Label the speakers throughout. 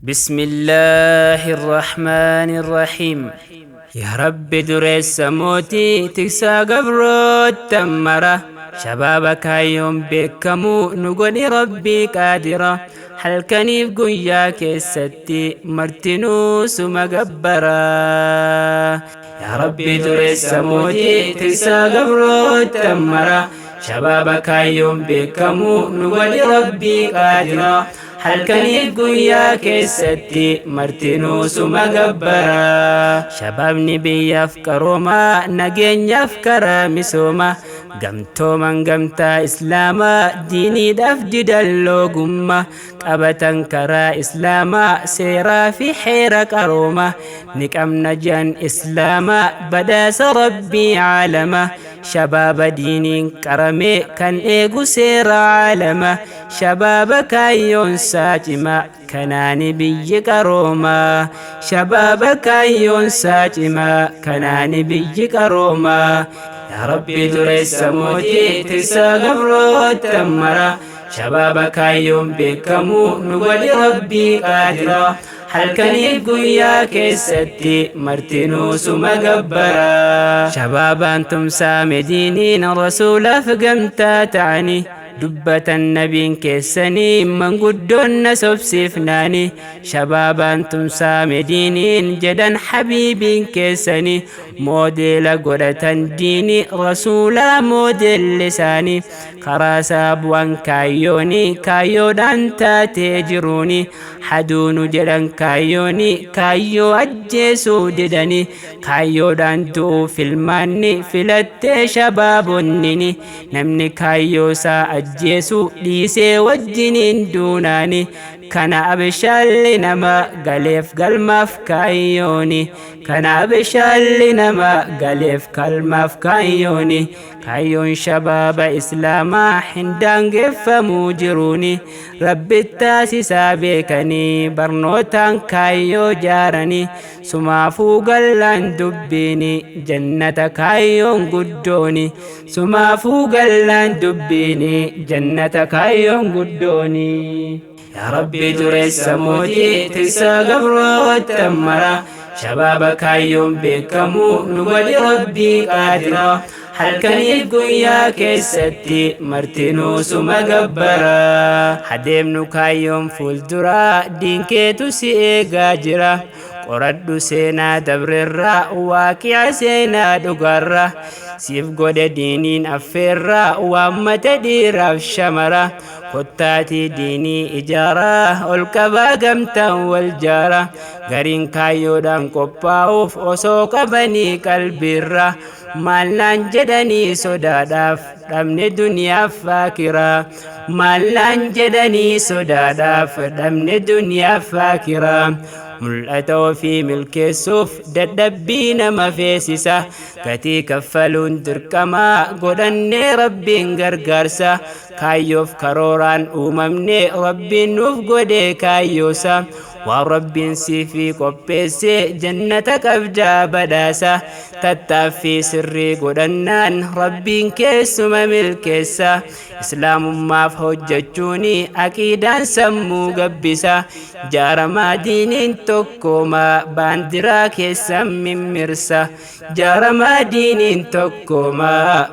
Speaker 1: بسم الله الرحمن الرحيم. يا رب dureessa mootii tiksaa gabroota mara, shabaaba kaayyoon beekamuu nu godhi Rabbii qaadira. Halkaniif guyyaa keessatti martinuu suma gabbara. Yaa Rabbi dureessa mootii tiksaa gabroota mara, shabaaba kaayyoon beekamuu nu godhi Rabbii qaadira. Halkaniif guyyaa keessatti martinuu suma gabbara. Shabaabni biyyaaf qaroomaa, nageenyaaf karaa misooma, gamtooman gamtaa islaamaa, diiniidhaaf didan loogummaa, qabatan karaa islaamaa, seeraa fi heera qarooma ni qabna je'an islaamaa, badhaasa Rabbii caalama. Shabaaba diiniin qaramee kan eegu seera caalama, shabaaba kaayyoon isaa cimaa kanaani biyyi qaroomaa. Shabaaba kaayyoon isaa cimaa kanaani biyyi qaroomaa. Yaa Rabbi dureessa mootii tiksaa gabroota mara, shabaaba kaayyoon beekamuu nu godhi Rabbii qaadira. Halkaniif guyyaa keessatti martinuu suma gabbara. Shabaabaan tumsaa mediiniin rasuulaaf gamtaa ta'anii dubbatan nabiin keessanii manguddoon na sobsiifnaani. Shabaabaan tumsaa mediiniin jedhan habiibiin keessanii, moodeela godhatan diini rasuulaa, moodeelli isaanii karaa isaa bu'an kaayyooni, kaayyoodhaan taatee jiruuni. Haduunu jedhan kaayyooni, kaayyoo ajjeesuu didani, kaayyoodhaan du'uu filmaanni filattee shabaabonnini. Namni kaayyoo isaa ajjeesuu dhiisee wajjiniin duunaani, kana abishaalli nama galeef galmaaf kaayyooni. Kana abishaalli nama galeef galmaaf kaayyooni. Kaayyoon shabaaba islaamaa hin daangeffamuu jiruuni, Rabbi taasisaa beekanii barnootaan kaayyoo jaaranii. Sumaafuu gallaan dubbiini jannata kaayyoon guddooni. Sumaafuu gallaan dubbiini jannata kaayyoon guddooni. Yaa Rabbi dureessa mootii tiksaa gabroota mara, shabaaba kaayyoon beekamuu nu godhi Rabbii qaadira. Halkaniif guyyaa keessatti martinuu suma gabbara. Hadeemnu kaayyoon fuulduraa, diinkeetu si eegaa jira. Qoradhu seenaa dabrerraa, waaqi'a seenaa dhugarra. Siif godhe diiniin affeerraa, waammate dhiiraaf shamara. Kottaatii diinii ijaaraa, ol qabaa gamtaan wal jaara. Gariin kaayyoodhaan qophaa'uuf osoo qabanii qalbiirra, maallaan jedhanii sodaadhaaf dhabne duniyaaf faakiraa. Maallaan jedhanii sodaadhaaf dhabne duniyaaf faakiraa. Mul'ata ofii milkeessuuf dadhabbii nama feesisa, gatii kaffaluun dirqamaa godhannee Rabbiin gargaarsa. Kaayyoof karooraan uumamne, Rabbiin nuuf godhe kaayyoosa. Waan Rabbiin siifii qopheesse jannata qabdaa badhaasa. Tattaaffii sirrii godhannaan Rabbiin keessuma milkeessa. Islaamummaaf hojjechuuni aqiidaan sammuu gabbisa. Jaaramaa diiniin tokkooma, baandiraa keessan mimmirsa. Jaaramaa diiniin tokkooma,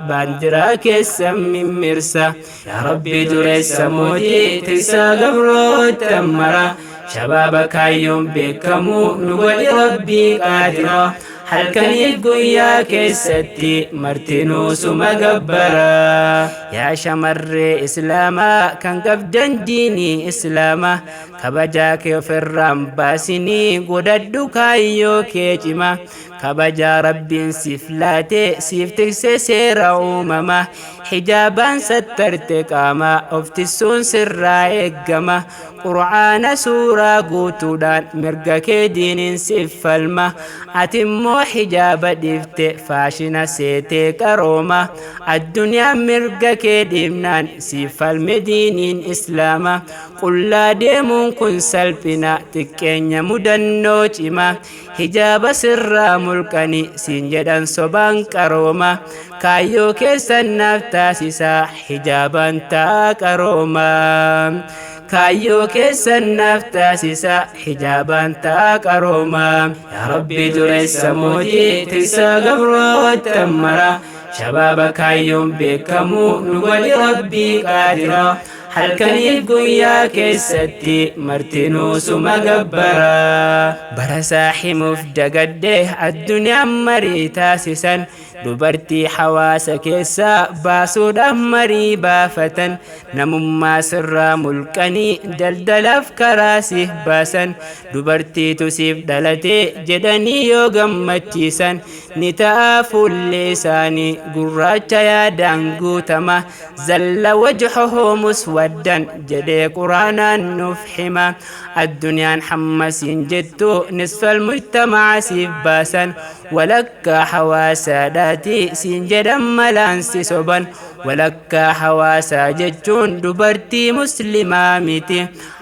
Speaker 1: baandiraa keessan mimmirsa. Yaa Rabbi dureessa mootii tiksaa gabroota mara, shabaaba kaayyoon beekamuu nu godhi Rabbii qaadira. Halkaniif guyyaa keessatti martinuu suma gabbara. Yaa shamarree islaamaa kan qabdan diinii islaamaa, kabajaa kee ofirraan baasinii godhadhu kaayyoo kee cima. Kabajaa Rabbiin siif laate siif tikse seera uumama, hijaabaan sattarte qaama of tissuun sirraa eeggama. Qur'aana suuraa guutuudhaan mirga kee diiniin siif falma, ati immoo hijaaba dhiifte faashina seetee qarooma. Addunyaan mirga kee dhiibnaan siif falme diiniin islaama. Qullaa deemuun kun salphina, xiqqeenya mudannoo cima. Hijaaba sirraa mulqani siin jedhan sobaan qarooma. Kaayyoo keessan naaf taasisaa, hijaabaan ta'a qarooma. Kaayyoo keessan naaf taasisa, hijaabaan ta'a qarooma. Yaa Rabbi dureessa mootii, tiksaa gabroota mara, shabaaba kaayyoon beekamu nu godhi Rabbii qaadira. Halkaniif guyyaa keessatti martinuu suma gabbara. Bara saahimuuf dagadde addunyaan marii taasisan, dubartii hawaasa keessaa baasuudhaaf marii baafatan, namummaa sirraa mulqanii daldalaaf karaa siif baasan, dubartiitu siif dhalate jedhanii yoo gammachiisan, ni ta'a fuulli isaanii gurraacha yaadaan guutama. Zalla wajhuhu muswaddan jedhee Quraanaan nuuf hima. Addunyaan hammasiin jettu nisfal mujtamaca siif baasan, walakkaa hawaasaadhaati siin jedhan malaan si soban. Walakkaa hawaasaa jechuun dubartii muslimaa miti.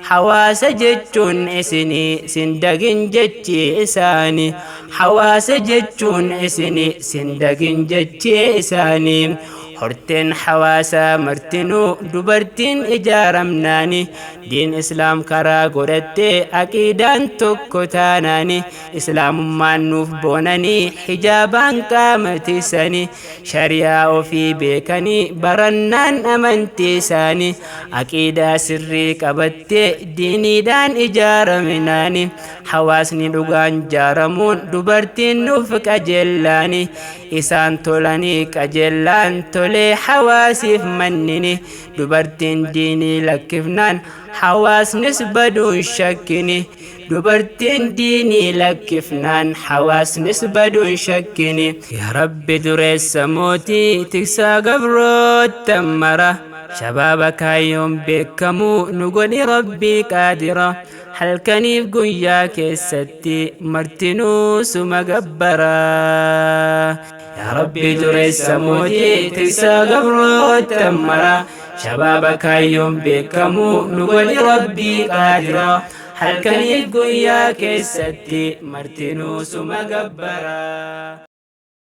Speaker 1: Hawaasa jechuun isinii, sindagin jechi isaanii. Hawaasa jechuun isinii, sindagin jechi isaanii. Horteen hawaasaa martinuu dubartiin ijaaramnaani, diin islaam karaa godhattee aqiidaan tokko taanaani, islaamummaan nuuf boonanii hijaabaan qaama tiisanii, shari'aa ofii beekanii barannaan amantii isaanii, aqiidaa sirrii qabattee diiniidhaan ijaaramnaani, hawaasni dhugaan jaaramuun dubartiin nuuf qajeellaani, isaan tolanii qajeellaan tolee hawaasiif mannini. Dubartiin diinii lakkifnaan hawaasnis baduun shakkini. Dubartiin diinii lakkifnaan hawaasnis baduun shakkini. Yaa Rabbi dureessa mootii, tiksaa gabroota mara, shabaaba kaayyoon beekamu nu godhi Rabbii qaadira. Halkaniif guyyaa keessatti martinuu suma gabbara. Yaa Rabbi dureessa mootii, tiksaa gabroota mara, shabaaba kaayyoon beekamu nu godhi Rabbii qaadira. Halkaniif guyyaa keessatti martinuu suma gabbara.